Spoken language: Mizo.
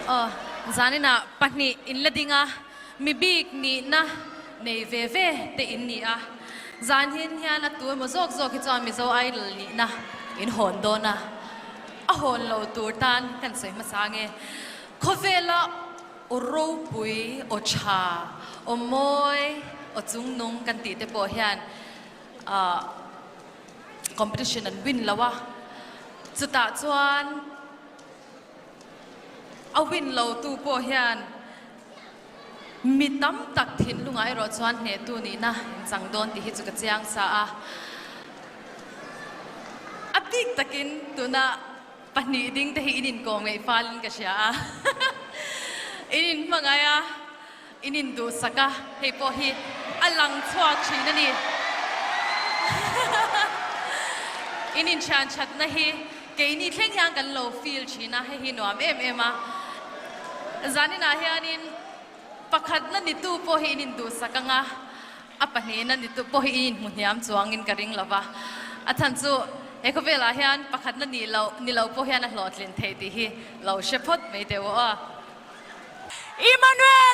Aw, zaninah pahnih in la ding a, mi bik nihna nei ve ve te in ni a. Zan hin hian a tu emaw zawk zawk hi chuan Mizo Idol nihna in hawn dawn a, a hawn lo tur tan kan sawi hmasa nge. Khawvela aw ropui, aw tha, aw mawi, aw chungnung kan tih te pawh hian ah competition an win lo a, chutah chuan a win lo tu pawh hian mi tam tak thinlungah erawh chuan hnehtu nihna in chang dawn tih hi chu ka chiang sa a, a bik takin tuna Pahnih ding te hi in inkawm ngeih falin ka hria a, in inhmangaih a, in induhsak a, hei pawh hi a lang chhuak thin a ni. In inthian thatna hi keini thleng hian kan lo feel thin a, hei hi nuam em em a. Zaninah hianin pakhatna nitu pawh hi in induhsak ang a, A pahnihna ni tu pawh hi i inhmu hniam chuangin ka ring lo va, a chhan chu he khawvelah hian pakhatna nih loh ni lo pawh hian a hlawhtlin theih tih hi lo hre phawt mai teh u aw. Emmanuel!